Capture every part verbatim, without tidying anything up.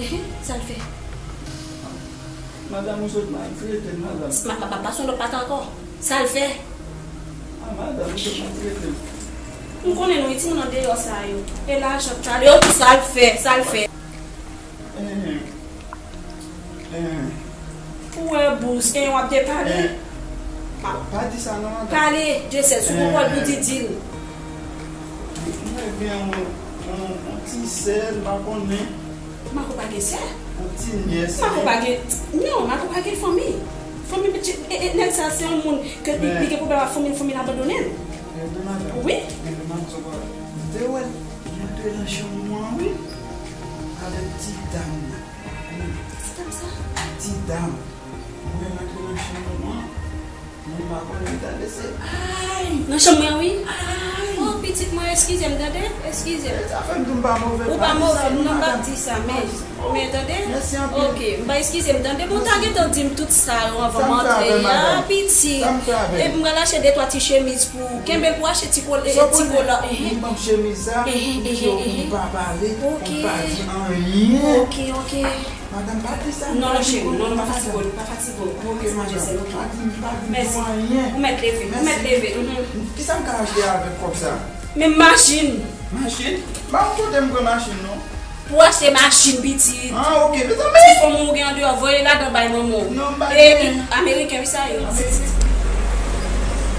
Ehe, sa l fè? Madanm, ou sot maltrete m, madanm. Ma, ma, pa, pa son lòt maten ankò. Sa l fè? Ah, madanm, ou sot maltrete m. M konnen nou, wi, timoun andeyò sa yo. E lajan k pale yo, ki sa l fè? Sa l fè? Ehe. Ehe. Ou wè bous, e w ap depale. Eh, pa, pa di sa non, madanm. Pale, Dyesèl, si w gen pawòl pou di, di l. Mwen gen yon, yon, yon ti sè, m pa konnen. Marco pa gen sè? Yon ti nyès. Marco pa gen, non, Marco pa gen fanmi. Fanmi, e, e, nèg sa, se yon moun ke li, li gen pwoblèm ak fanmi l, fanmi l abandone l. Wi. Te wè, m antre nan chanm mwen, wi. Avèk ti dam nan. Ti dam sa? Ti dam. Mwen rantre nan chanm mwen, mwen pa konnen tande se ay! Nan chanm mwen, wi. Ay! Oh, pitit mwen, eskize m, tande? Eskize m. Sa fè m tou m pa move. Ou pa move, non, m p ap di sa, men, men tande? Mèsi anpil. Ok, m pa eskize m, tande? Bon, ta gentan di m tout sa yo anvan m antre a, pitit. Epi m pral achte de twa ti chemiz pou ou. Kenbe l pou achte ti kol-, e, ti kola. Ehe. Li ban m chemiz sa, li di yo pou m pa pale, pou m pa di anyen. Ok, ok. Madanm, pa di sa. Non, non, cheri, non, non, pa fatige w, pa fatige w. Ok, madanm, pa di, pa di m pou anyen. Mèsi. Ou mèt leve, ou mèt leve. Kisa m ka achte avèk kòb sa? Men machin. Machin? Pa yon kote m pran machin, non. Pou achte machin, pitit. Ah, ok, mezanmi. Ti fanm ou gen andeyò, voye ladan bay manman w. Non, m pa gen. Ameriken, wi, sa ye. Ameriken.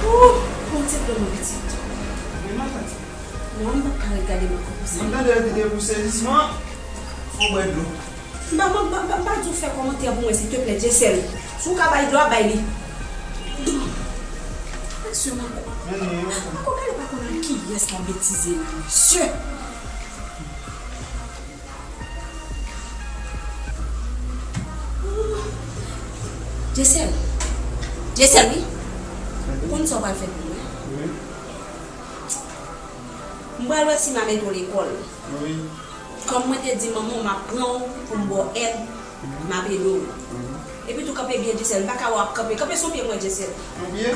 Ooh, Bondye pran mwen, pitit. Men matant. Non, m p ap ka ret gade manko konsa. M tande yo di de pou sezisman, fò w bwè dlo. M pa, m pa, m pa, m pa di w fè kòmantè pou mwen, silteplè, Dyesèl. Si w ka bay dlo a, bay li. Mesye, Marco. Marco, gade pa konn ak kiyès l ap betize la, mesye. Dyesèl. Dyesèl, wi. Ou konn sa w pral fè pou mwen? Wi. M pral wè si m a mete w lekòl. Wi. Kòm mwen te di manman w, m ap pran w pou m ba w èd, m ap ede w. Epi tou, kanpe byen, Dyesèl, m pa ka wè w ap kanpe. Kanpe sou pye mwen, Dyesèl. Yon pye?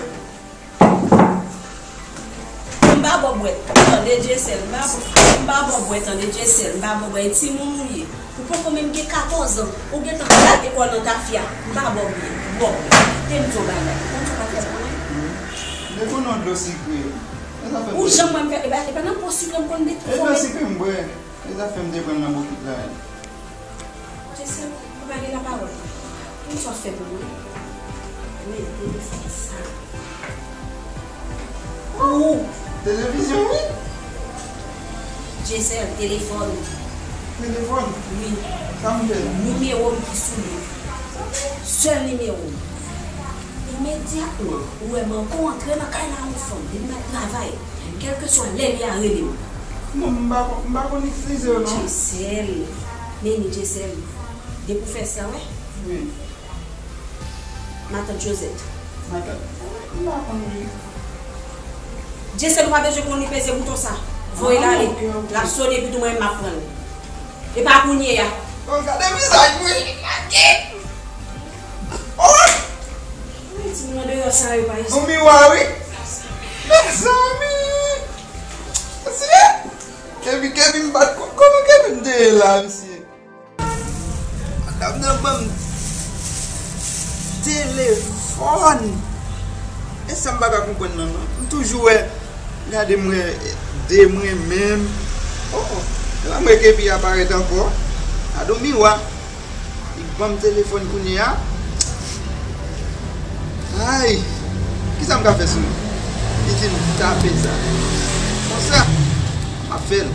M pa ba w bwè, tande, Dyesèl, m pa, m pa ba w bwè, tande, Dyesèl, m pa ba w bwè. E timoun ou ye. Ou poko menm gen katòz an. Ou gentan lage kò w nan tafya. M pa ba w byen. Ba w bwè. Te m di w bagay. Konn sa w pral fè pou mwen? Wi. Men konnen yon dlo sikre. Ou janm wè m fè, e pa, e pa nan po sikre m konn mete. E dlo sikre m bwè. E zafè m te pran nan bokit la. Jesse, ou pa gen lapawòl. Konn sa w fè pou mwen? Men telefòn sa. Ou! Televizyon, wi. Jesse, telefòn. Telefòn? Wi. Sa m fè la? Nimewo m ki sou li. Sèl nimewo m. Imedyatman, ou wè Marco antre nan kay la, yon fanm, li nan travay. Kèlkeswa lè li a, rele m. Non, m pa, m pa konn itilize yo, non. Jesse, men ni Jesse, depi w fè sa, wè. Wi. Matant Josette. Matant, m pa konn li. Jesse, ou pa bezwen konn li, peze bouton sa. Voye l ale. Ah, ok, ok. L ap sone, epi tou mwen menm m ap pran l. E pa kounye a. Oh, gade vizaj mwen. Oh! Ti moun andeyò sa yo pa isit. Yon miwa, wi. Mezanmi. Mesye. Kebi, Kebi, m pa t konn kòman Kebi m te ye la, mesye. Madanm nan ban m telefòn. E sa m pa ka konprann nan, non. M toujou wè, gade m wè de mwen menm. Oh, oh. Epa m wè Kebi aparèt ankò. Gade yon miwa. Li ban m telefòn kounye a. Ay, kisa m ka fè sou li? Li di m tape sa. Konsa, m ap fè l.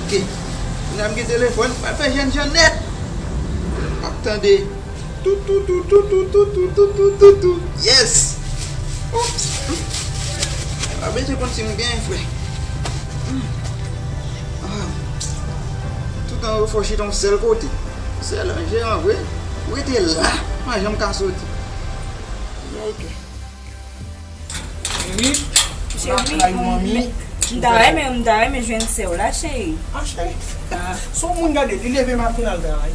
Ok. Kounye a m gen telefòn, m pral fè jènjan nèt. M ap tande. Tou, tou, tou. Yes! Oops! M pa bezwen konn si m gen frè. Ah. Tout an refò chita yon sèl kote. Sèl an jeran vre. Ou rete la, pa janm ka soti. Ok. Wi. Cheri, lakay manmi. M ta renmen, m ta renmen jwenn sè w la, cheri. Ah, cheri. Ah. Se yon moun gade, li leve maten l al travay.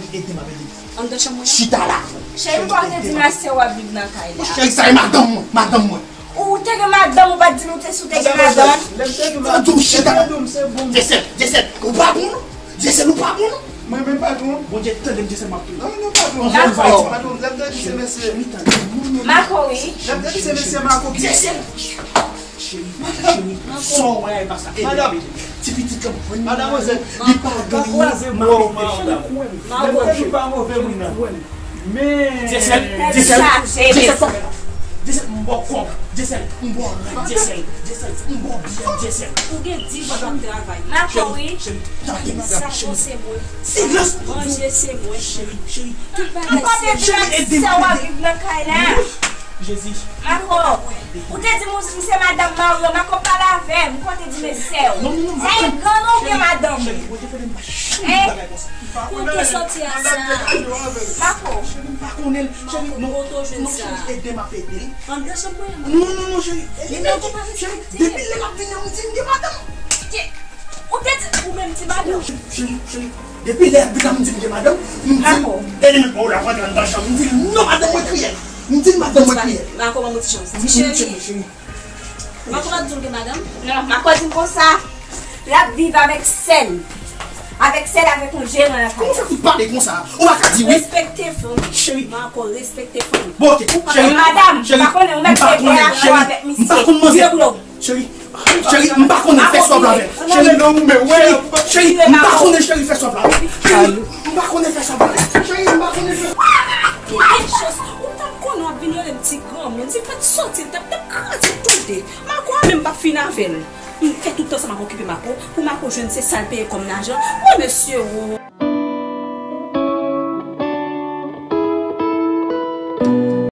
cheri, ede m avè legliz. Anndan chanm mwen? Chita la. Cheri, m pa te di m la se w ap viv nan kay la. Cheri, sa e madanm mwen, madanm mwen. Ou te gen madanm, ou pa t di nou te si w te gen madanm. Lè m te gen madanm, Dyesèl, Dyesèl, ou pa bon non. Dyesèl, ou pa bon non. Mwen menm pa bon. Bondye tande m, Dyesèl, m ap touye. Non, non, pa bon. Patwon, lè m te di se mesye. Mako, wi. Lè m te di se mesye Mako ki. Dyesèl. Cheri, cheri, sa w wè a e pa sa. Ti pitit lan. Madanmwazèl. Li pa gen. Mwen menm pa move moun nan. Men. Dyesèl, Dyesèl, Dyesèl, Dyesèl, m ba w kòb. Dyesèl, m ba w rad. Dyesèl, Dyesèl, m ba w byen. Dyesèl. Ou gen dis jou travay. Mako, wi. Cheri, tande madanm, Savo cheri. Se mwen. Silans. Manje se mwen. Cheri, cheri. Tout bagay se mwen. Sa w ap viv nan kay la. Jezi. Mako, ou te di m se madanm Mario, Mako pale avè m, ou konn te di men sè w. Non, non, non, Sa e grann ou gen madanm. Cheri, Bondye fè m pa chanm Eh. bagay konsa. Kote w soti a sa? Mako, Cheri, m pa konnen l. Cheri, non. Kote w jwenn Non, sa? cheri, ede m ap ede l. Ann nan chanm mwen. Non, non, non, cheri. Li menm, cheri, depi lè l ap vini an, m di m gen madanm. Ou te di ou menm ti madanm. Cheri, cheri, depi lè l ap vini an, m di m gen madanm. M di, Mako. e li menm, ou la pran nan chanm, m di l non, madanm mwen kriye. M di l madanm mwen kriye. Mako ban m yon ti chans. M di Cheri, cheri. Mako pa di w gen madanm? Non, Mako di m konsa. L ap viv avèk sè l. Avèk sè l, avèk yon jeran lakay. Kòman w fè pou pale konsa? Ou pa ka di wi. Respekte fanmi. Cheri. Mako, respekte fanmi. Bon, ok. Cheri. Madanm, Cheri. pa konnen, ou mèt M pa rete konnen, la cheri. avèk M misye. pa konn manzè. Vye blòk. Cheri. Cheri, m pa konnen fè sòb la avè. Cheri, non, men wè. Cheri, cheri, m pa konnen cheri fè sòb la avè. Cheri, m pa konnen fè sòb la avè. Cheri, m pa konnen fè. Ki bèl chans. Ou t ap konnen w ap vin rele m ti granmoun. Si m pa t soti, l t ap, t ap kraze toude. Mako a menm p ap fin avè l. M fè tout tan sa m ap okipe Mako. Pou Mako jwenn se sa l peye kòm lajan. Wi, mesye, o.